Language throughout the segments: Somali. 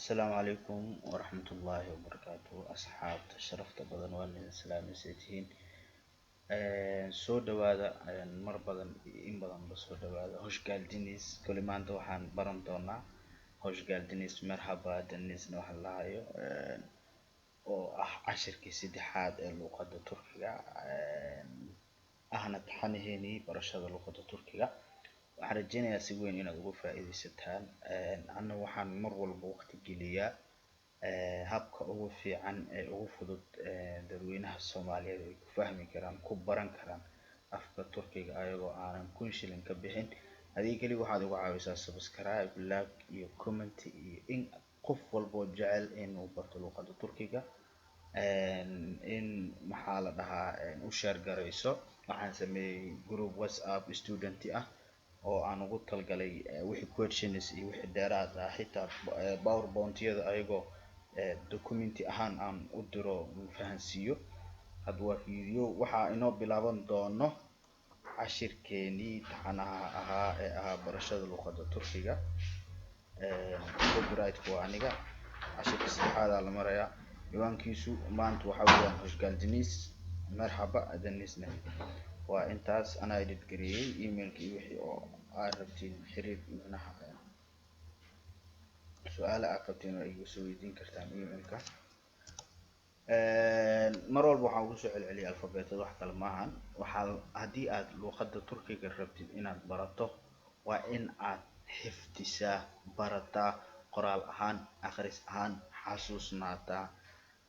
Asalaamu calaykum waraxmatullaahi wabarakaatuh. Asxaabta sharafta badan, waan idin salaamay. Tihiin soo dhawaada mar badan iyo in badanba, soo dhawaada. Hoş geldiniz. Kole maanta waxaan baran doonaa hoş geldiniz, merhaba denisna waxa la lahayo, oo ah cashirkii saddexaad ee luqadda Turkiga, ahna taxanaheenii barashada luqadda Turkiga. Waxaan rajeynayaa si weyn inaad uga faa'iidaysataan. Anna waxaan mar walba waqti geliyaa habka ugu fiican ee ugu fudud dadweynaha Soomaaliyeed ay ku fahmi karaan, ku baran karaan afka Turkiga, ayagoo aanan 1000 shilin ka bixin. Adiga keliya waxaad igu caawisaa subscribe, like iyo comment, iyo in qof walboo jecel inuu barto luqadda Turkiga in, maxaa la dhahaa, u share garayso. Waxaan sameeyey group WhatsApp student ah oo aan ugu talgalay wixii questions iyo wixii dheeraad ah, xitaa PowerPoint-yada ayagoo documenti ahaan aan u diro, fahansiiyo. Hadda waa video, waxaa inoo bilaaban doono cashirkeenii taxanaha ahaa ee ahaa barashada luqadda Turkiga. Copyright-ku waa aniga. Cashirka saddexaadaa la marayaa. Ciwaankiisu maanta waxa weeyaan hoş geldiniz, merhaba denisne. Waa intaas. Anaa edit gareeyey. Emailka iyo wixii oo aad rabtiin xiriir, micnaha su-aalo aad qabtiin, waa iga soo weydiin kartaan emailka. Mar walba waxaan ugu soo celceliyay alfabeetada, wax kale maahan. Waxaa haddii aad luqadda Turkiga rabtid inaad barato, waa in aad xifdisaa, barataa qoraal ahaan, akhris ahaan, xasuusnaataa,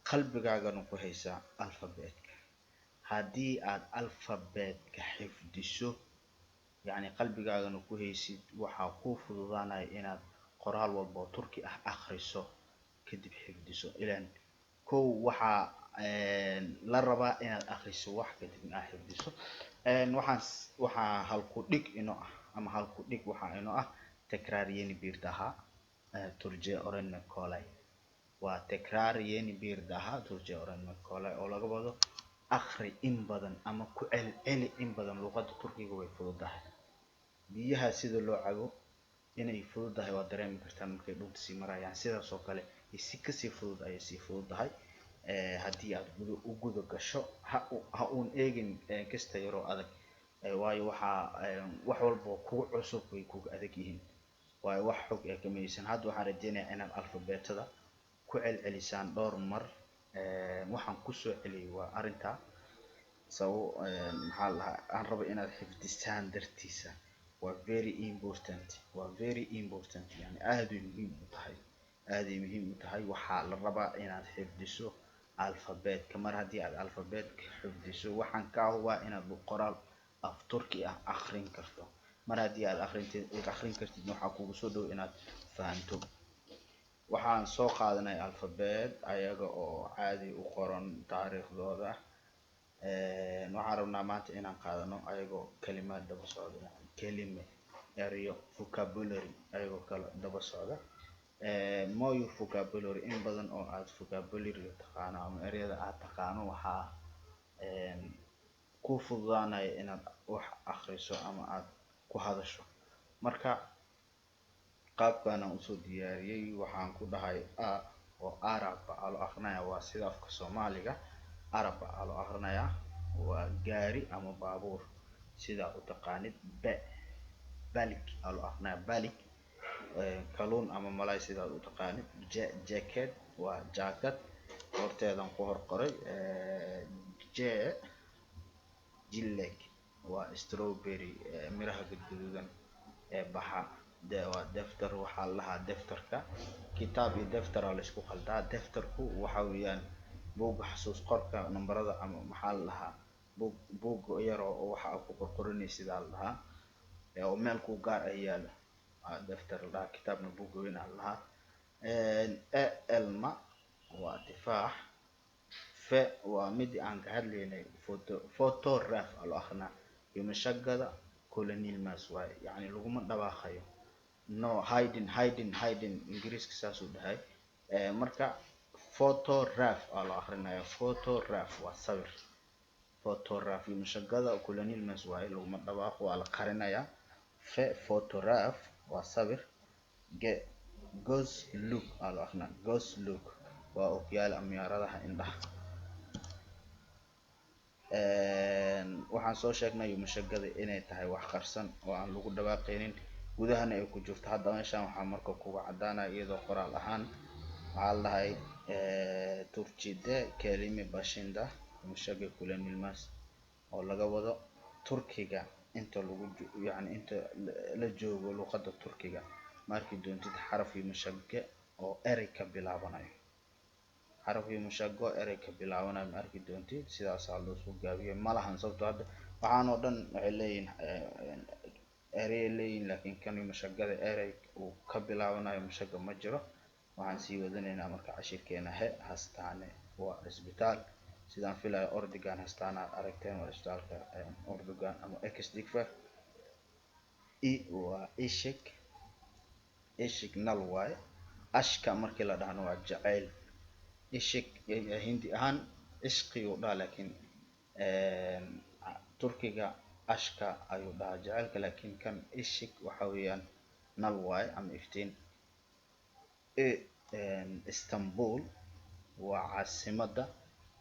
qalbigaagana ku haysaa alfabeetka. Haddii aad alfabeetka xifdiso, yacni qalbigaagana ku haysid, waxaa kuu fududaanaya inaad qoraal walba oo Turki ah akhriso, kadib xifdiso. Ilaan kow waxaa la rabaa inaad akhriso wax, kadibna aad xifdiso. Waxaan waxaa halku dhig inoo ah, ama halku dhig waxaa inoo ah tekrar yeni bir daha Türkçe öğrenmek kolay. Waa tekrar yeni bir daha Türkçe öğrenmek kolay, oo laga wado akhri in badan ama ku celceli in badan, luqadda Turkiga way fududahay. Biyaha sida loo cabo inay fududahay waa dareemi kartaa markay dhulka sii marayaan. Sidaas oo kale si kasii fudud ayay sii fududahay haddii aad guda u guda gasho. Ha uun eegin kasta yaroo adag, waayo waxaa wax walba oo kugu cusub way kugu adag yihiin, waayo wax xog ee kamaysan. Hadda waxaan rajeynayaa inaad alfabeetada ku celcelisaan dhowr mar. Waxaan kusoo celiyay waa arrintaa sababo, maxaa la dhahaa, aan rabo inaad xifdisaan dartiisa. Waa very important, waa very important, yani aaday muhiim u tahay, aaday muhiim u tahay. Waxaa la rabaa inaad xifdiso alfabeetka. Mar haddii aad alfabeetka xifdiso, waxaan kaa hubaa inaad qoraal af Turki ah akrin karto. Mar haddii aad akrintid, akrin kartid, waxaa kugu soo dhow inaad fahanto. Waxaan soo qaadanay alfabeet ayaga oo caadi u qoran taariikhdooda. Waxaan rabnaa maanta inaan qaadano ayagoo kalimaad daba socda, yani kelime, erayo, vocabulary ayagoo kala daba socda. More your vocabulary, in badan oo aad vocabulary taqaano ama ereyada aad taqaano, waxaa ku fududaanaya inaad wax akriso ama aad ku hadasho. Marka qaabkan aan usoo diyaariyey, waxaan ku dhahay a oo araba aa loo akrinaya. Waa sida afka Soomaaliga araba aa loo akrinaya. Waa gaari ama baabuur, sidaa u taqaanid. B, balık aa loo akrinaya, balık, kalluun ama malay, sidaad u taqaanid. J, ceket, waa jaakad, horteedan ku hor qoray. J, çilek, waa strawberry, miraha gadgaduudan ee baxa. De waa defter. Waxaa la dhahaa defterka, kitaab iyo defter aa la isku khaldaa. Defterku waxa weeyaan buugga xasuus qorka nambarada, ama maxaa la dhahaa, buug buug yar oo waxa aad ku qorqoranaysid aa la dhahaa, oo meel ku gaar ah yaalo defter la dhahaa. Kitaabna buugga weyn aa la dhahaa. E, elma, waa tifaax. F waa midi aan ka hadlaynay, foto, fotoğraf aa loo akrinaa. Yumuşak ga'da kullanılmaz waaye, yacni laguma dhawaaqayo. No hiding, hiding, hiding, Ingiriiska saasuu dhahay. Marka fotoğraf aa loo akrinaya. Fotoğraf waa sawir. Fotoğraf yumuşak ga'da kullanılmaz waaye, laguma dhawaaqo, waa la qarinayaa. F, fotoğraf waa sawir. G. Gözlük aa loo akrinaa, gözlük waa ookiyaalo ama muraayadaha indhaha. Waxaan soo sheegnay yumashagada inay tahay wax qarsan oo aan lagu dhawaaqeynin, gudahana ay ku jirto. Hadda meeshaan waxaa marka kuga cadaanaya iyadoo qoraal ahaan. Waxaa la dhahay Türkçede kelime başında yumuşak g kullanılmaz, oo laga wado Turkiga inta lagu, yani inta la joogo luqadda Turkiga, ma arki doontid xaraf yumuşak g oo erey ka bilaabanayo. Xaraf yumuşak g oo erey ka bilaabanayo ma arki doontid. Sidaasaa loo soo gaabiyey malahan, sababtoo hadda waxaan oo dhan waxay leeyihin erey leeyihin, laakiin kan yumuşak-gada erey uu ka bilaabanayo yumuşak g ma jiro. Waxaan sii wadanaynaa marka cashirkeena. He, hastane waa cisbitaal, sidaan filayo. Erdogan hastane aad aragteen, waa isbitaalka Erdogan ama ex Digfaar. I waa ışık, ışık nal waaye. Aşk markii la dhahno waa jacayl. Işık Hindi ahaan ishqi uu dhaha, laakiin Turkiga aşk ayuu dhahaa jacaylka, laakiin kan ışık waxa weeyaan nal waaye ama iftiin. E, Istanbul waa caasimadda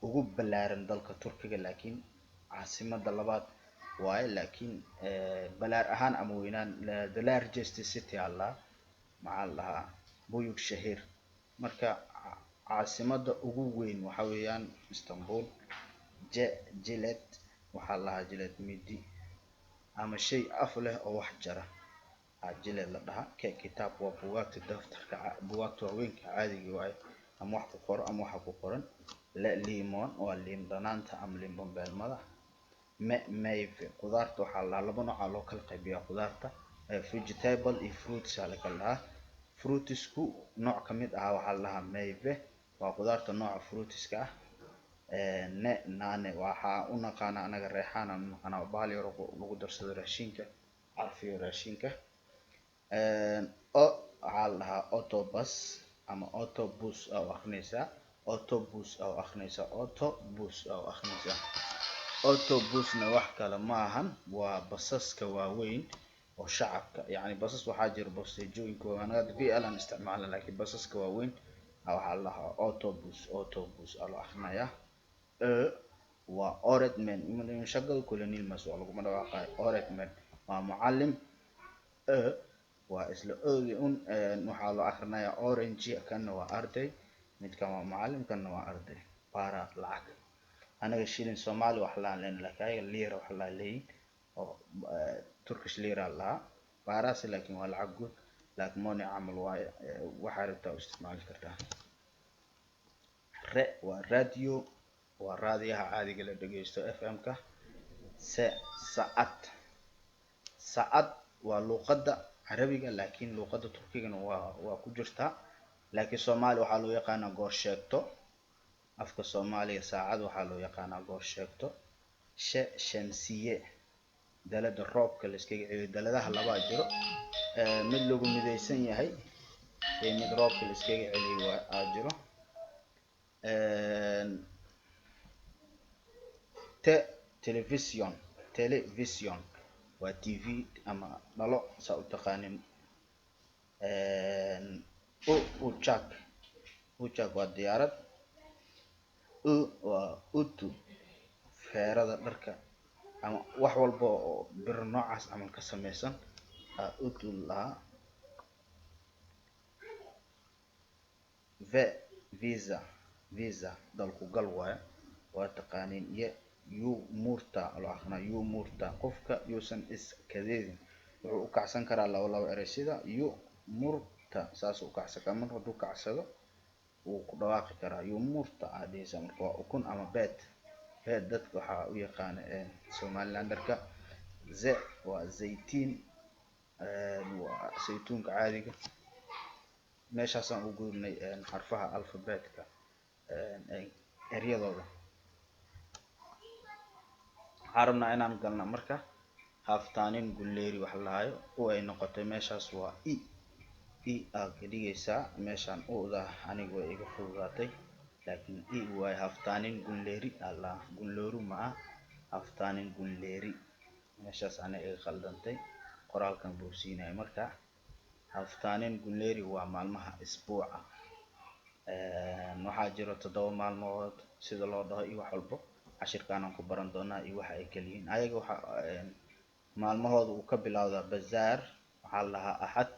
ugu ballaaran dalka Turkiga, laakiin caasimadda labaad waaye, laakiin balaar ahaan ama weynaan the largest city aa la maxaa la dhahaa, büyük şehir. Marka caasimadda ugu weyn waxa weeyaan Istanbul. J, jilet waxaa la dhahaa, jilet midi ama shay af leh oo wax jara aa jilet la dhahaa. K, kitap waa buugaagta, daftarka, buugaagta waaweynka caadiga waaye, ama wax ku qoro ama waxa ku qoran. L, limon waa liin dhanaanta ama liin bambeelmada. M, meyve qudaarta waxaa la dhahaa. Laba nooc aa loo kala qaybiyaa qudaarta, vegetable iyo fruits aa la kala dhahaa. Fruitsku nooc kamid ah waxaa la dhahaa meyve, waa qudaarta nooca fruitska ah. N, nane waxaa u naqaana anaga reexaan aan u naqaanaa, bahal yar oo lagu darsado raashinka, carfiyo raashinka. O waxaa la dhahaa otobüs ama otobus aa u akrinaysaa, otobus aa u akrinaysaa, otobus aa u akrinaysaa. Otobusna wax kale ma ahan, waa basaska waaweyn oo shacabka, yacni basas waxaa jira bosteejooyinka waaweyn. Anaga hadda VL aan isticmaalna, laakiin basaska waaweyn waxaa la dhahaa otobüs, otobüs aa loo akrinayaa. E waa öğretmen, yumuşak g kullanılmaz, waa laguma dhawaaqayo. Öğretmen waa mucalim. E waa isla ogi un, waxaa loo akrinayaa öğrenci, kanna waa arday. Midkan waa mucalim, kanna waa arday. Para lacag, anaga shilin Soomaali wax laan leenahay, laakiin ayaga lira wax laa leeyihin oo Turkish lira lahaa. Parası laakiin waa lacag guud, laakiin money camal waaye, waxaa rabtaa u isticmaali kartaa. R waa radyo, waa raadiyaha caadiga la dhegeysto, FM-ka. S, saat, saat waa luqadda Carabiga, laakiin luqadda Turkigana waa ku jirtaa, laakiin Soomaali waxaa loo yaqaanaa goor sheegto. Afka Soomaaliga saacad waxaa loo yaqaanaa goor sheegto. Ş, şemsiye, dalada roobka la iskaga celiyo. Daladaha labaa jiro, mid lagu midaysan yahay iyo mid roobka la iskaga celiyo waa aa jiro. T, televizyon, televizyon waa TV ama dhalo, saa u taqaanin. U, uçak, uçak waa diyaarad. U waa ütü, feerada dharka ama wax walba oo bir noocaas camal ka sameysan aa ütü lahaa. V, visa, visa dalku gal waaye, waa taqaaniin. Y, yumurta loo akrinaa, yumurta. Qofka yuusan iskadeedin, wuxuu u kacsan karaa laba laba erey, sida yumurta, saasuu u kacsan karaa. Mar hadduu kacsado wuu ku dhawaaqi karaa, yumurta aa dhihaysaa. Marka waa ukun ama beed, beed dadka waxaa u yaqaana Somalilanderka. Z waa zaytiin, waa saytuunka caadiga. Meeshaasaan u gudubnay xarfaha alphabetka eryadooda. Waxaan rabnaa inaan galna marka haftanın günleri wax la dhahayo. U ay noqotay meeshaas waa i, i aa ka dhigaysaa meeshaan. Uda aniga way iga fududaatay, laakiin i waaye. Haftanın günleri aa la dhahaa, günleri ma ah, haftanın günleri. Meeshaas ana iga khaldantay, qoraalkan buu siinaya. Marka Haftanin günleri waa maalmaha isbuuca. Waxaa jiro 7 maalmood sida loo dhaho iyo wax walbo cashirkaan aan ku baran doonaa iyo waxa ay kala yihiin. Ayaga waxa maalmahooda uu ka bilowdaa bazaar, waxaa la dhahaa axad,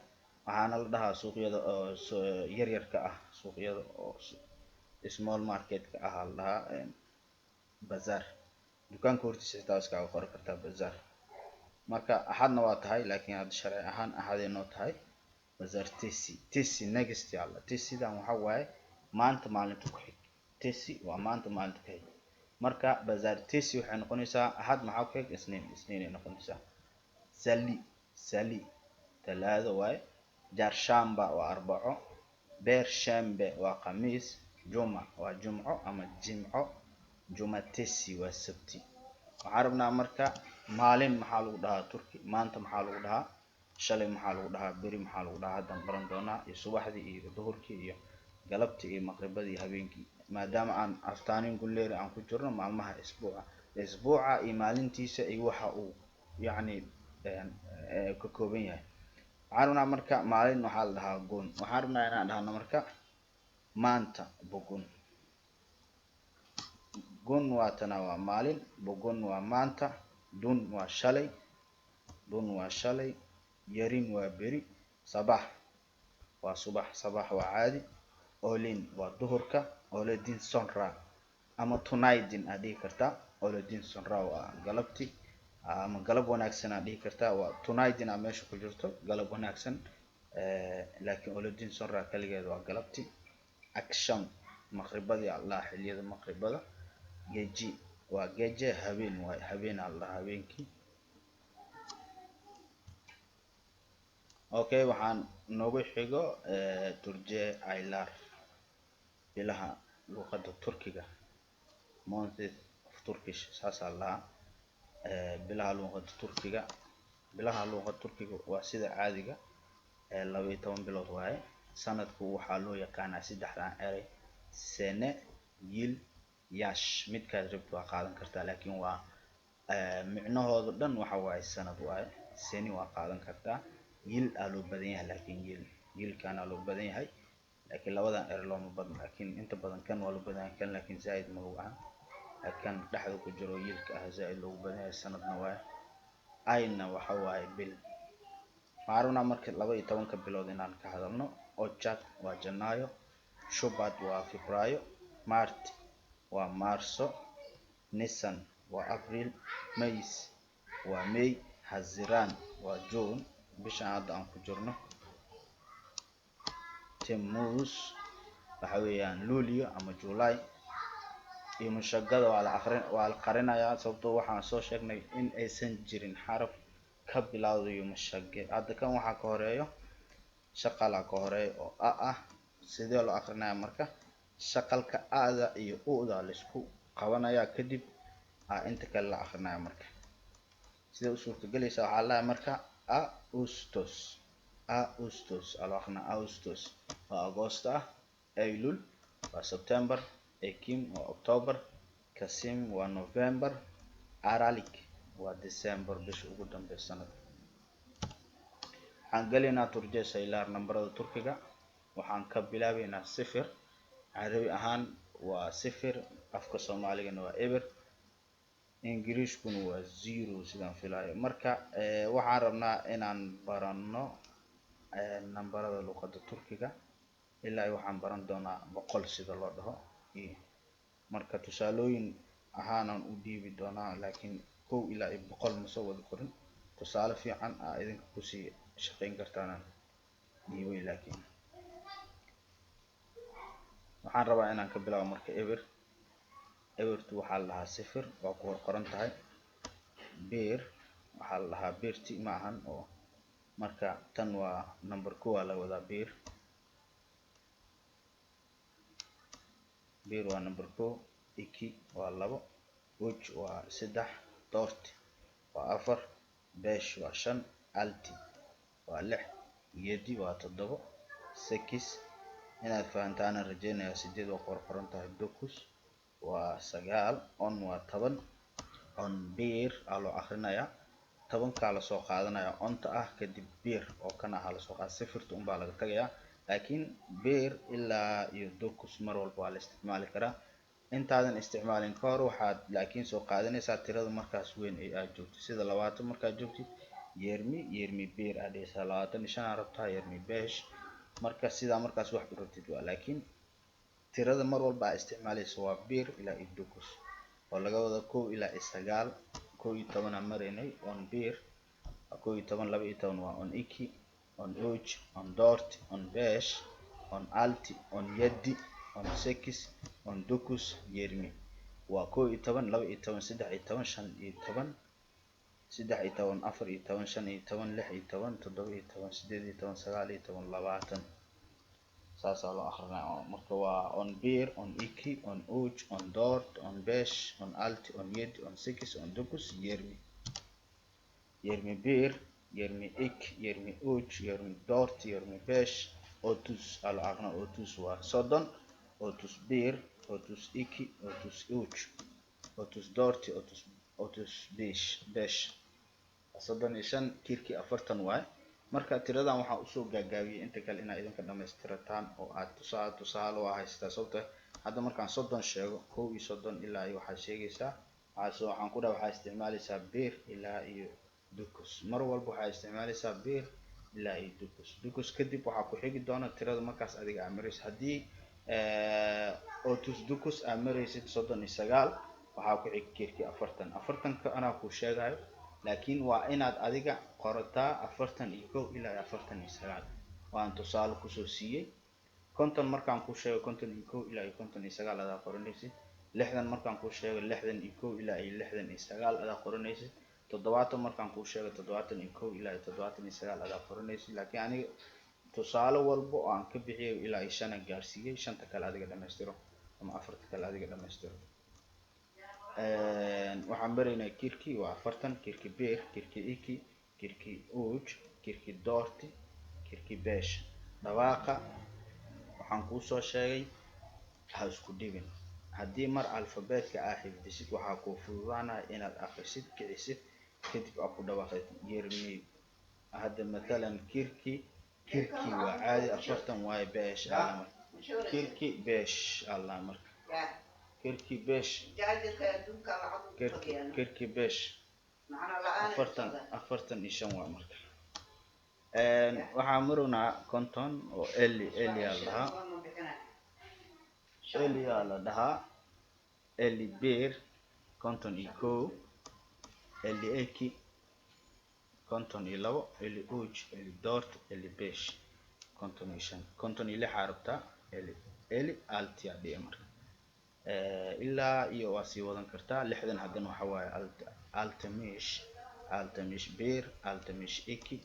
waxaana la dhahaa suuqyada oo yaryarka ah, suuqyada oo small market-ka ah la dhahaa bazaar. Dukaanka hortiisa xitaa iskaga qori kartaa bazaar. Marka axadna waa tahay, laakiin hadda sharci ahaan axaday noo tahay. Pazartesi, tesi next yalla. Tesidan waxa waaye maanta maalinta ku xig. Tesi waa maanta maalinta ku xig. Marka pazartesi waxay noqonaysaa axad, maxaa ku xig? Isniin. Isniin ay noqonaysaa. Salı, salı talaado waaye. Çarşamba waa arbaco. Perşembe waa khamiis. Cuma waa jumco ama jimco. Cumartesi waa sabti. Waxaan rabnaa marka maalin maxaa lagu dhahaa Turki, maanta maxaa lagu dhahaa, shalay maxaa lagu dhahaa, beri maxaa lagu dhahaa, haddaan baran doonaa, iyo subaxdii iyo duhurkii iyo galabtii iyo maqribadii iyo habeenkii, maadaama aan haftanın günleri aan ku jirno maalmaha isbuuca, isbuuca iyo maalintiisa iyo waxa uu yacni ka kooban yahay. Waxaan rabnaa marka maalin waxaa la dhahaa gün. Waxaan rabnaa inaan dhahno marka maanta bugün. Gün waa tana, waa maalin. Bugün waa maanta. Dün waa shalay, dün waa shalay. Yarın waa beri. Sabah waa subax, sabah waa caadi. Öğlen waa duhurka. Öğleden sonra ama tünaydın aad dhihi kartaa. Öğleden sonra waa galabti ama galab wanaagsan aad dhihi kartaa. Waa tünaydın aa meesha ku jirto, galab wanaagsan, laakiin öğleden sonra kaligeed waa galabti. Akşam maqribadii aa la dhahaa, xilliyada maqribada. Gece waa gece, habeen waay, habeen aa la dhahaa, habeenkii. Okay, waxaan noogu xigo Türkçe aylar, bilaha luqadda Turkiga, months of Turkish saasaa la dhahaa. Bilaha luqadda Turkiga, bilaha luqadda Turkiga waa sida caadiga 12 bilood waaye. Sanadku waxaa loo yaqaanaa saddexdan erey: sene, yıl, yaş. Midkaad rabto waa qaadan kartaa, laakiin waa micnahooda dhan waxa waaye sanad waaye. Sene waa qaadan kartaa, yıl aa loo badan yahay, laakiin yıl, yılkan aa loo badan yahay, laakiin labadan erey looma badno, laakiin inta badan kan waa loo badan yahay kan, laakiin zaaid ma lagu aha. Kan dhexda ku jiro yılka ah zaaid loogu badan yahay, sanadna waaye. Ayna waxa waaye bil. Waxaan rabnaa marka 12-ka bilood inaan ka hadalno. Ocak waa Janaayo, Şubat waa Febraayo, Mart waa Maarso, Nisan waa Abriil, Mayıs waa May, Haziran waa June, bishan hadda aan ku jirno. Temmuz waxa weeyaan Luulyo ama July. Iyo mushagada waa la aqrin, waa la qarinayaa, sababtoo waxaan soo sheegnay in aysan jirin xaraf ka bilowdayo mushage. Hadda kan waxaa ka horeeyo shaqala ka horeeyo oo a ah. Sidee loo aqrinayaa marka? Shaqalka a-da iyo u-da laisku qabanayaa, kadib a inta kale la aqrinaya. Marka sidee u suurtagelaysaa? Waxaa la dhahay marka Ağustos, Ağustos aa loo aqrinaya. Ağustos waa Agoosto ah. Eylül waa September. Ekim waa October. Kasım waa November. Aralık waa December, bisha ugu dambeysa sanadka. Waxaan gelaynaa Türkçe sayılar, nambarada Turkiga. Waxaan ka bilaabeynaa sifir. Carabi ahaan waa sifir, afka Soomaaligana waa eber, Ingiriishkuna waa zero sidaan filayo. Marka waxaan rabnaa inaan baranno nambarada luqadda Turkiga ilaa waxaan baran doonaa 100 sida loo dhaho. Marka tusaalooyin ahaanaan u dhiibi doonaa, laakiin 1 ilaa iyo 100 ma soo wada korin. Tusaale fiican aa idinka kusii shaqeyn kartaanaan dhiibay, laakiin waxaan rabaa inaan ka bilaabo marka eber. Ebertu waxaa la dhahaa sifir, waa ku hor qoran tahay. Bir waxaa la dhahaa birti ma ahan oo marka tan waa number 1 aa la wadaa. Bir, bir waa number 1. Iki waa 2, uj waa 3, dört waa 4, beş waa 5, altı waa 6, yedi waa 7, sekiz inaad fahantaana rajeynayaa, 8 waa ku hor qoran tahay. Dokuz waa 9, on waa 10, on bir aa loo akrinayaa. 10-kaa lasoo qaadanaya onta ah, kadib bir oo kan ahaa lasoo qaada, sifirta unbaa laga tagayaa. Laakiin bir ilaa iyo dokuz mar walba waa la isticmaali karaa. Intaadan isticmaalin ka hor waxaad laakiin soo qaadanaysaa tirada markaas weyn ee aad joogtid. Sida 20 markaad joogtid, yirmi, 21 aad dhehaysaa. 25 aad rabtaa, 25. Marka sidaa markaas wax u rabtid waa, laakiin tirada mar walba aad isticmaalayso waa bir ilaa iyo dokuz, oo laga wado 1 ilaa iyo 9. 11 aan maraynay. On bir, 11, 12 waa on iki, on üç, on dört, on beş, on altı, on yedi, on sekiz, on dokuz, yirmi. Waa 11, 12, 13, 15, 13, 14, 15, 16, 17, 18, 19, 20. Saasaa loo akrinaya. Marka waa on bir, on iki, on üç, on dört, on beş, on altı, on yedi, on sekiz, on dokuz, yirmi. 21, 22, 23, 24, 25, otuz aa loo akrinaya. Otuz waa 30. 31, 32, 33, 34, 35, beş, 35. Kırk 40 waay. Marka tiradan waxaa usoo gaagaabiyey inta kale inaad idinka dhamaystirataan oo aad tusaale tusaale waa haysataa. Sababta hadda markaan 30 sheego, 31 ilaa iyo waxaad sheegaysaa, waxaa waxaan ku dhaha, waxaa isticmaalaysaa bir ilaa iyo dokuz. Mar walba waxaa isticmaalaysaa bir ilaa iyo dokuz. Dokuz kadib waxaa ku xigi doona tirada markaas adiga aa maraysid. Haddii otuz dokuz aa maraysid, 39, waxaa ku xigi kırk, 40. 40-ka anaa kuu sheegayo, laakiin waa inaad adiga qorataa 41 ilaa iyo 49. Waan tusaale kusoo siiyey. 50 markaan kuu sheego, 51 ilaa iyo 59 adaa qoranaysid. 60 markaan kuu sheego, 61 ilaa iyo 69 adaa qoranaysid. 70 markaan kuu sheego, 71 ilaa iyo 79 adaa qoranaysid. Laakiin aniga tusaale walba oo aan ka bixiyay ilaa iyo shan aan gaarsiiyey. Shanta kale adiga dhamaystiro ama afarta kale adiga dhamaystiro. Waxaan baraynaa kırk, waa 40. Kırk bir, kırk iki, kırk üç, kırk dört, kırk beş. Dhawaaqa waxaan kuusoo sheegay, ha isku dhibin. Haddii mar alfabeetka aa xifdisid, waxaa kuu fududaanaya inaad akrisid, kicisid, kadib aa ku dhawaaqid. Yirmi hadda mathalan kırk, kırk waa caadi, 40 waaye. Beş alla marka, kırk beş alla marka, kırk beş, kırk, kırk beş, 40, 45 waa. Marka waxaan marownaa 50 oo elli. Elli aa la dhahaa, elli aa la dhahaa. Elli bir, 51. Elli iki, 52. Elli üç, elli dört, elli beş, 55. 56 aa rabtaa, elli, elli altı aa dhihi. Marka ilaa iyo waa sii wadan kartaa 60. Haddana waxa waaye altmış, altmış bir, altmış iki,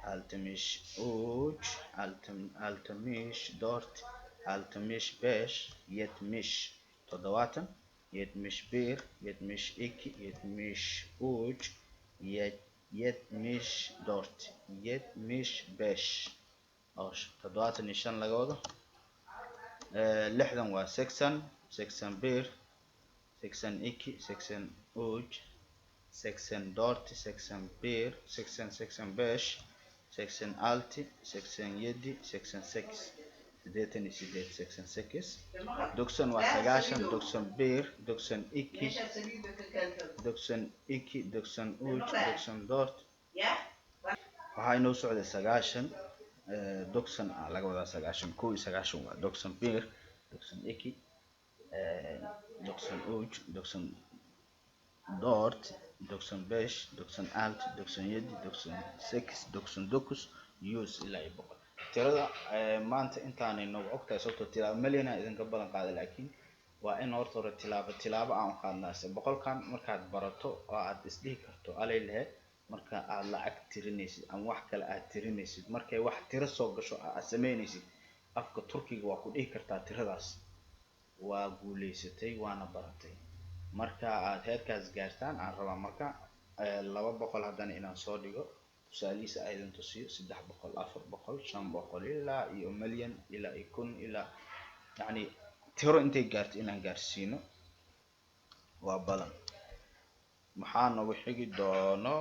altmış üç, 64, 65, yetmiş, 70. 71, 72, 73, 74, 75 oo 75 laga wado. 60 waa seksen. 81, 82, 83, 84, 81, 85, 86, 87, 88, 88, 88. Doksan waa 90. 91, 92, 92, 93, 94. Waxaa inoo socday 90. Doksan aa laga wadaa 90, 91 waa. 91, 92, 93, 94, 95, 96, 97, 98, 99, yüz ilaa iyo 100. Tirada maanta intaanay noogu ogtahay, sababtoo tilaabo malyana idinka badan qaada, laakiin waa in horta hore tilaabo tilaabo aan qaadnaa. Se 100-kan markaad barato oo aad isdhihi karto alay lehe, marka aad lacag tirinaysid ama wax kale aad tirinaysid, markay wax tiro soo gasho aad sameynaysid, afka Turkiga waa ku dhihi kartaa tiradaas. Waa guuleysatay, waana baratay. Marka aad heerkaas gaartaan aan rabaa marka 200 haddana inaan soo dhigo, tusaalihiisa aa idin tusiyo, 300, 400, 500, ilaa iyo milyan, ilaa iyo 1000, ilaa yacni tiro intay gaarto inaan gaarsiino waa badan. Maxaa nagu xigi doono?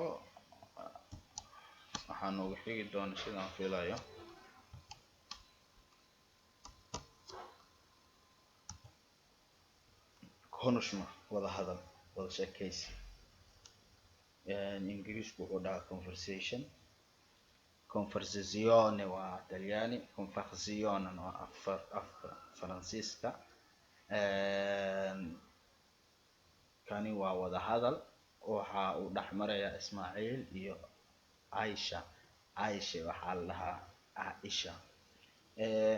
Waxaa noogu xigi doona, sidaan filayo, konuşma, wada hadal, wada sheekeysi. Ingiriisku wuxuu dhahaa conversation, conversazione waa Talyaani, conversazione waa afar afka Faransiiska. Kani waa wada hadal, waxa uu dhex marayaa Ismaaciil iyo Aisha. Aisha waxaa la dhahaa Aisha.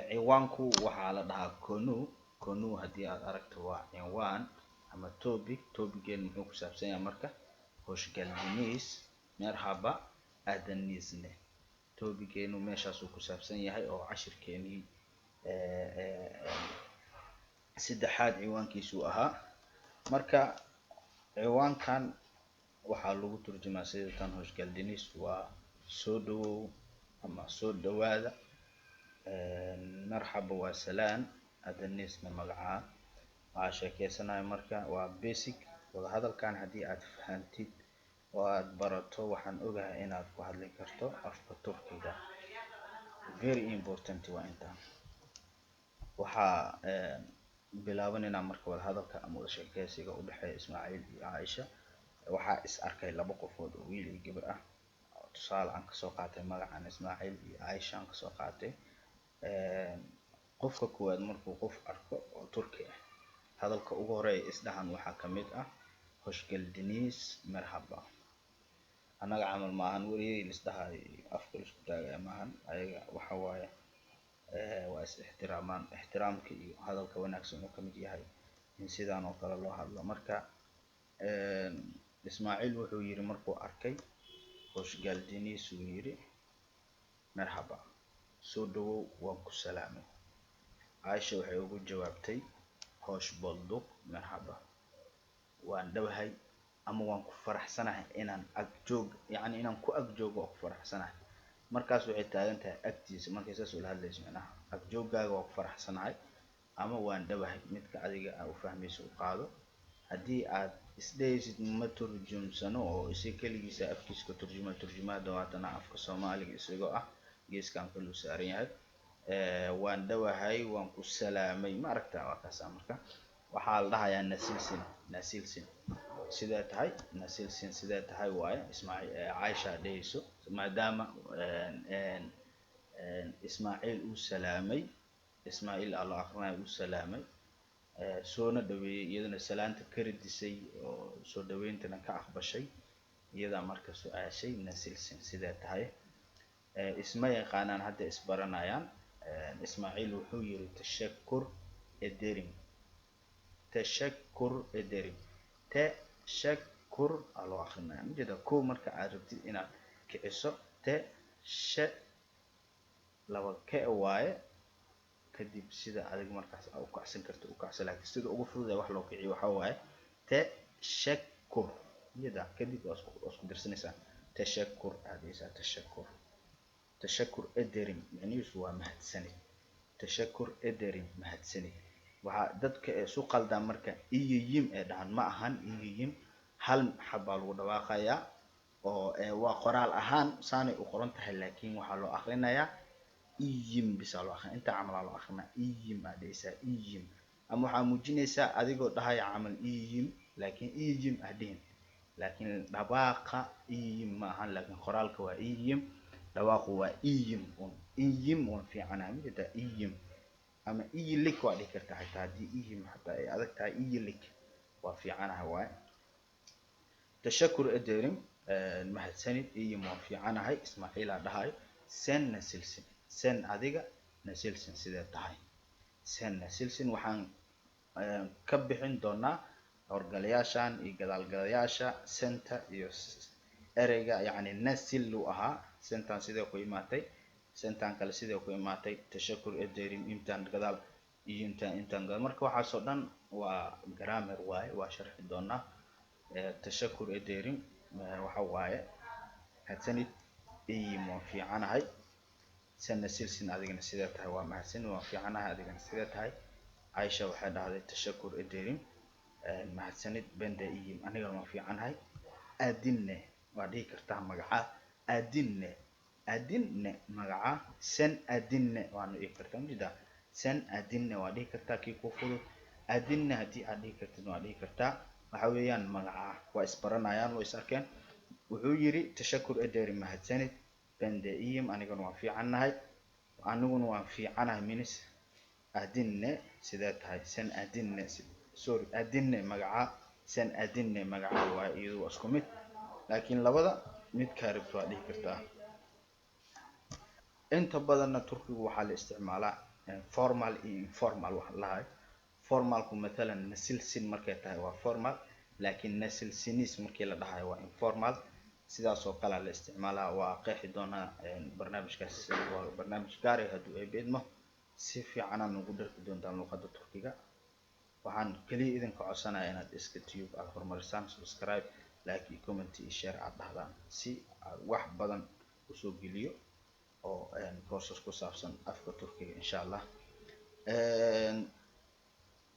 Ciwaanku waxaa la dhahaa konu. Konu haddii aad aragto waa cinwaan ama topic. Topiceen muxuu ku saabsan yahay marka? Hoş geldiniz, merhaba, adınız ne. Topiceenu meeshaasuu ku saabsan yahay oo cashirkeenii saddexaad ciwaankiisuu ahaa. Marka ciwaankan waxaa lagu turjumaa sida tan: hoş geldiniz waa soo dhawow ama soo dhawaada, marxaba waa salaan, adınızna magacaa. Waxaa sheekeysanaya marka waa basic wadahadalkan. Haddii aad fahantid oo aad barato, waxaan ogahay inaad ku hadli karto afka Turkiga. Very important waa intaan. Waxaa bilaabanayna marka wadahadalka ama wada sheekeysiga udhexeeya Ismaaciil iyo Caaisha. Waxaa is arkay laba qofood oo wiil iyo gabar ah. Tusaale aan kasoo qaatay magacan Ismaaciil iyo Caaisha aan kasoo qaatay. Qofka koowaad markuu qof arko oo Turki ah, hadalka ugu horeeya isdhahan waxaa kamid ah hoş geldiniz, merhaba. Annaga camal maahan, weriyey lisdhahayo iyo afka laisku taagaya maahan. Ayaga waxa waaye waa is ixtiraamaan. Ixtiraamka iyo hadalka wanaagsan uu kamid yahay in sidaan oo kale loo hadlo. Marka Ismaaciil wuxuu yiri markuu arkay hoş geldiniz uu yiri, merhaba, soo dhawow, waan ku salaamay. Caaisha waxay ugu jawaabtay hoş bulduk, merhaba, waan dhowahay ama waan ku faraxsanahay inaan ag joog, yacni inaan ku ag joogo waa ku faraxsanahay. Markaas waxay taagan tahay agtiisa markay saas ula hadlayso, micnaha ag jooggaaga waa ku faraxsanahay ama waan dhowahay, midka adiga aa u fahmayso u qaado. Haddii aad isdhehaysid ma turjumsano oo isi keligiisa afkiisa ka turjuma, turjumaada waatana afka Soomaaliga isagoo ah geeskan kaluu saaran yahay. Waan dhowahay, waan ku salaamay, ma aragtaa? Waa kaasa. Marka waxaa la dhahayaa nasılsın, nasılsın, sidee tahay, nasılsın, sidee tahay waaye. Ismaaciil Caaisha dhehayso maadaama Ismaaciil uu salaamay, Ismaaciil aa loo aqrinayo, uu salaamay, soona dhaweeyey, iyadana salaanta ka radisay oo soo dhaweyntana ka aqbashay. Iyadaa marka su-aashay nasılsın, sidee tahay. Isma yaqaanaan, hadda isbaranayaan. Ismaaciil wuxuu yiri teşekkür ederim, teşekkür ederim. Teşekkür aa loo akrinaya, majeeda? Kow marka aad rabtid inaad kiciso te she laba ke waaye. Kadib sida adiga markaas aa u kacsan karto u kacsan, laakiin sida ugu fudud ee wax loo kiciyo waxaa waaye teşekkür, majeeda? Kadib waa isku dirsanaysaa, teşekkür aad dhehaysaa, teşekkür. Teşekkür ederim micnihiisu waa mahadsanid. Teşekkür ederim, mahadsanid. Waxaa dadka ee isu qaldaan marka iyiyim ee dhahan, ma ahan iyiyim, hal xabbaa lagu dhawaaqayaa oo waa qoraal ahaan saanay u qoran tahay, laakiin waxaa loo akrinayaa iyim bisaa loo akrinaya, intaa camal aa loo akrinaya. Iyim aa dhehaysaa, iyim, ama waxaa muujinaysaa adigoo dhahaya camal iyim, laakiin iyim ah dhihin, laakiin dhawaaqa iyim ma ahan, laakiin qoraalka waa iyim, dhawaaqu waa iyim un. Iyim waan fiicanahay, majeedaa? Iyim ama iyilik waa dhihi kartaa xitaa haddii iyim xataa ay adag tahay, iyilik waa fiicanahay waaye. Teşekkür ederim, mahadsanid, iyim, waan fiicanahay, Ismaaciilaa dhahayo. Sen nasılsın, sen adiga, nasılsın, sidee tahay, sen nasılsın. Waxaan ka bixin doonaa horgalayaashan iyo gadaalgalayaasha senta iyo ereyga, yacni nasıl uu ahaa, sentan sidee ku imaatay, sentan kale sidee ku imaatay, teşekkür ederim intaan gadaal iyo intaan gadaal. Marka waxaasoo dhan waa grammar waaye, waa sharxi doonaa. Teşekkür ederim waxa waaye mahadsanid, iyim, waan fiicanahay, sen nasılsın, adigana sidee tahay, waa mahadsanid, waan fiicanahay, adigana sidee tahay. Caaisha waxay dhahday teşekkür ederim, mahadsanid, ben de iyiyim, anigana waan fiicanahay. Adın ne waa dhihi kartaa, magacaa adın ne. Adın ne, magaca. Sen adın ne waana dhihi kartaa, ujeedaa. Sen adın ne waa dhihi kartaa, kii kuu fudud. Adın ne haddii aad dhihi kartid waa dhihi kartaa. Waxa weeyaan magaca, waa isbaranayaan, waa is arkeen. Wuxuu yiri teşekkür ederim, mahadsanid. Ben de iyiyim, aniguna waan fiicannahay. Aniguna waan fiicanahay minis adın ne, sidee tahay. Sen adın ne, sorry, adın ne, magaca. Sen adın ne, magaca waaye. Iyadu waa isku mid, laakiin labada mid kaa rabto waa dhihi kartaa. Inta badanna Turkigu waxaa la isticmaalaa formal iyo informal. Waxa lahay formalku, mathalan nasılsın markay tahay waa formal, laakiin nasılsınız markii la dhahayo waa informal. Sidaas oo kalea la isticmaalaa. Waa qeexi doonaa barnaamijkaas, waa barnaamij gaar ah hadduu Eebe idmo. Si fiicanaan ugu dharki doontaan luqadda Turkiga. Waxaan keliya idinka codsanaya inaad Iska Tube aada horumarisaan, subscribe, like iyo comment iyo share aad dhahdaan, si aad wax badan usoo geliyo oo courses ku saabsan afka Turkiga, insha Allah.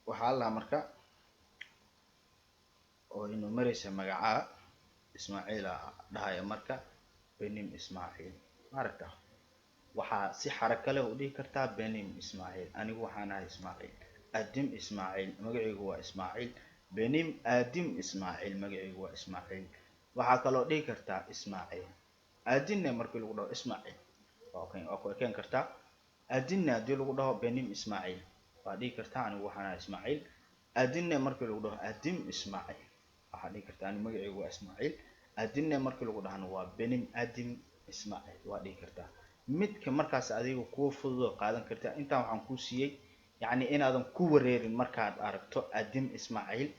Waxaa lahaa marka oo inuu mareysa magacaa Ismaaciila dhahaya. Marka benim Ismaaciil, maaragta, waxaa si xarako leh u dhihi kartaa benim Ismaaciil, anigu waxaan ahay Ismaaciil. Adım Ismaaciil, magacaygu waa Ismaaciil. Benim adım Ismaaciil, magacaygu waa Ismaaciil. Waxaa kaloo dhihi kartaa Ismaaciil. Adın ne markii lagu dhaho Ismaaciil waa ku ekeen kartaa. Adın ne haddii lagu dhaho benim Ismaaciil, waa dhihi kartaa anigu waxaan ahay Ismaaciil. Adın ne markii lagu dhaho adım Ismaaciil, waxaa dhihi kartaa anigu magacaygu waa Ismaaciil. Adın ne markii lagu dhahana waa benim adım Ismaaciil, waa dhihi kartaa. Midka markaas adiga kuu fududoo qaadan kartaa. Intaan waxaan kuu siiyey yacni inaadan ku wareerin. Markaad aragto adım Ismaaciil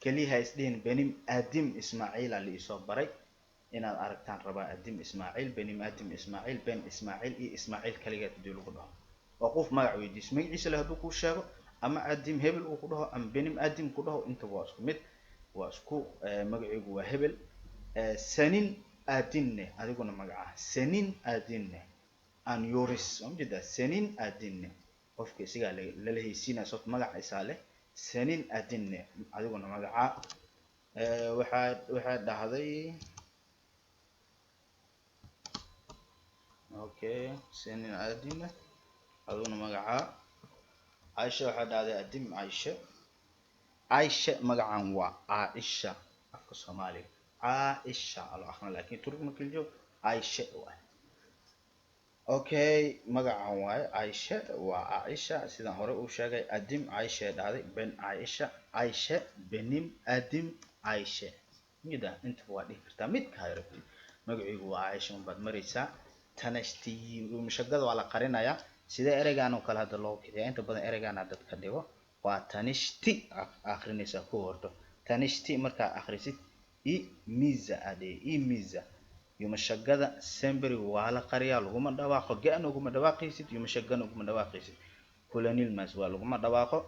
keliya ha isdhihin benim adım Ismaaciila la isoo baray. Inaad aragtaan rabaa adım Ismaaciil, benim adım Ismaaciil, ben Ismaaciil iyo Ismaaciil kaligeed hadii lagu dhaho. Waa qof magac weydiiso, magaciisa le hadduu kuu sheego, ama adım hebel uu ku dhaho, ama benim adım ku dhaho, intaba waa isku mid, waa isku magaciigu waa hebel. Senin adın ne, adiguna magaca. Senin adın ne, anyoris waa ujeedaa. Senin adın ne, qofka isagaa lala heysiinaya, sababto magaca isaa leh. Senin adın ne, adiguna magaca. Waxaa dhahday okay, senin adın ne, adiguna magaca. Caisha waxaa dhahday adım Caisha. Caisha magacan waa Caaisha afka Soomaaliga, Caaisha alo aqrin, laakiin Turki markii la joogo Caisha waay. Okay, magacan waaye Caisha, waa Caaisha sidaan hore uu sheegay. Adım Caisha dhahday, ben Caaisha. Caisha, benim adım Caisha, mida intaba waa dhihi kartaa midka hay rabtid. Magaciigu waa Caaisha unbaad maraysaa. Tanishti mashagada waa la qarinayaa. Sidee ereygan oo kale hadda loo kiciyaa? Inta badan ereygaana dadka dhigo waa tanishti akrinaysaa ku horto. Tanishti markaa akhrisid, imiza adhe imiza. Yumashagada semberi waa la qariyaa, laguma dhawaaqo. Ga-na uguma dhawaaqaysid, yumashagana uguma dhawaaqaysid, kulanilmas waa laguma dhawaaqo.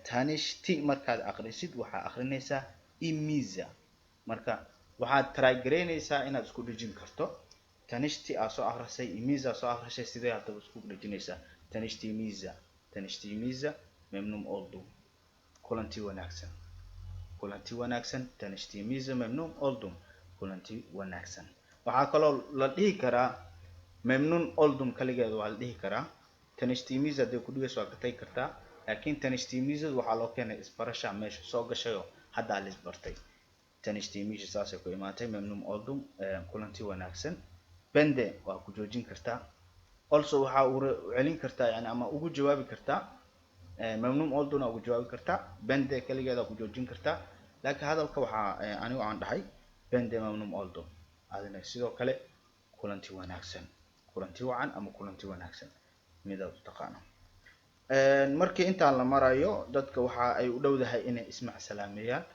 Tanishti markaad akhrisid waxaa akrinaysaa imiza. Marka waxaad trygareynaysaa inaad isku dhejin karto tanishti aa soo akrisay, imiza soo akrisay. Sidee haddaba isku dhejinaysaa? Tanishti imiza, tanishti imiza, memnun oldum, kulanti wanaagsan, kulanti wanaagsan. Tanishti imiza memnun oldum, kulanti wanaagsan. Waxaa kaloo la dhihi karaa memnun oldum kaligeed waa la dhihi karaa. Tanishti imiza hadday ku dhigayso waa ka tagi kartaa, laakiin tanishti imizadu waxaa loo keenay isbarasha meesha soo gashayoo haddaa la isbartay. Tanishti imiza saasay ku imaatay. Memnun oldum, kulanti wanaagsan. Ben de waa ku joojin kartaa. Also waxaa u celin kartaa yani ama ugu jawaabi kartaa memnun olduna ugu jawaabi kartaa, ben de kaligeeda ku joojin kartaa, laakiin hadalka waxaa anigu aan dhahay ben de memnun oldum. Adina sidoo kale kulanti wanaagsan, kulanti wacan ama kulanti wanaagsan, midaad u taqaano. Markii intaan la marayo dadka waxa ay u dhowdahay inay ismac salaameeyaan,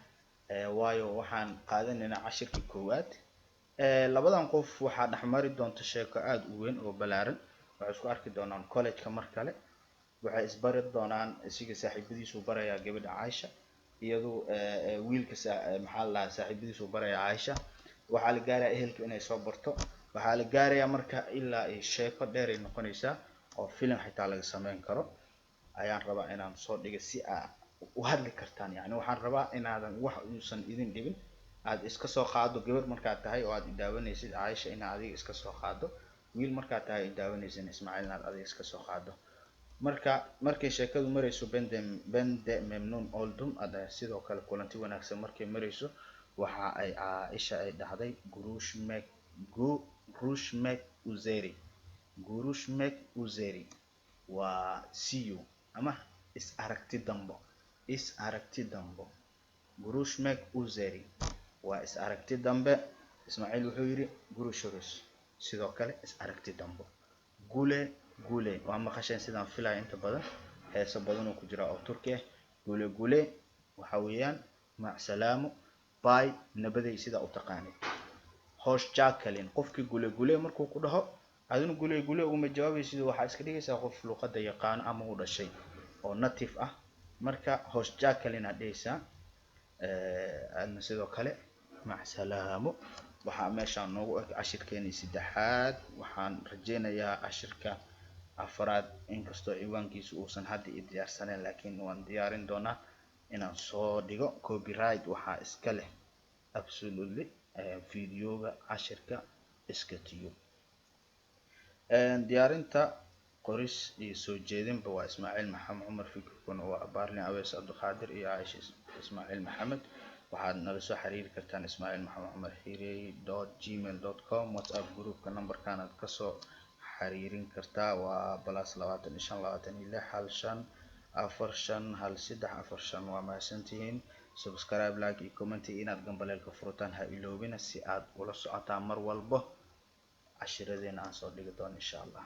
waayo waxaan qaadanaynaa cashirkii koowaad. Labadan qof waxaa dhexmari doonta sheeko aada u weyn oo balaaran. Waxay isku arki doonaan college-ka mar kale, waxay isbari doonaan. Isiga saaxiibadiisuu barayaa gabadha Caisha, iyadu wiilka maxaa la dhahaa saaxiibadiisuu barayaa Caisha. Waxaa la gaarayaa ehelka inay soo barto. Waxaa la gaarayaa marka ilaa ay sheeko dheer ay noqonaysaa oo film xitaa laga sameyn karo. Ayaan rabaa inaan soo dhiga si aa u hadli kartaan. Yani waxaan rabaa inaadan wax uusan idin dhibin, aad iska soo qaado gabar markaad tahay oo aad idaawanaysid Caisha, inaad adiga iska soo qaado. Wiil markaa tahay ay daawanaysan, Ismaaciil inaad adiga iska soo qaado. Marka markay sheekadu marayso "Ben de, ben de memnun oldum", ada sidoo kale kulanti wanaagsan markay marayso, waxa ay Caaisha ay dhahday "Görüşmek, görüşmek üzere". "Görüşmek üzere" waa see you ama is aragti dambo, is aragti dambo. "Görüşmek üzere" waa is aragti dambe. Ismaaciil wuxuu yidhi "Görüşürüz", sidoo kale is aragti dambo. "Güle güle" waa maqasheen sidaan filaya, inta badan heeso badan oo ku jira oo Turki ah. "Güle güle" waxa weeyaan macsalaamo, bye, nabaday, sidaa u taqaanid. "Hoşça kalın". Qofkii "güle güle" markuu ku dhaho, adina "güle güle" uguma jawaabaysid. Waxaa iska dhigaysaa qof luqadda yaqaano ama u dhashay oo native ah. Marka "hoşça kalın" aad dhehaysaa, adna sidoo kale macsalaamo. Waxaa meeshaan noogu eg cashirkeenii saddexaad. Waxaan rajeynayaa cashirka afraad, inkastoo ciwaankiisu uusan hadda i diyaarsaneyn, laakiin waan diyaarin doonaa inaan soo dhigo. Copyright waxaa iska leh absolutely videoga cashirka iska tiyo. Diyaarinta, qoris iyo soo jeedinba waa Ismaaciil Maxamed Cumar. Fikirkuna waa Baarlin Awees Cabdiqaadir iyo Caaisha Ismaaciil Maxamed. Waxaad nala soo xiriiri kartaan ismaaciil maxamed cumar xiirey.gmail.com. WhatsApp groupka numberkan aad kasoo xiriirin kartaa, waa +25 26 15 45 13 45. Waa mahadsantihiin. Subscribe, like iyo comment, inaad gambaleelka furataan ha iloobina, si aad ula socotaan mar walbo cashiradeena aan soo dhigi doono, insha Allah.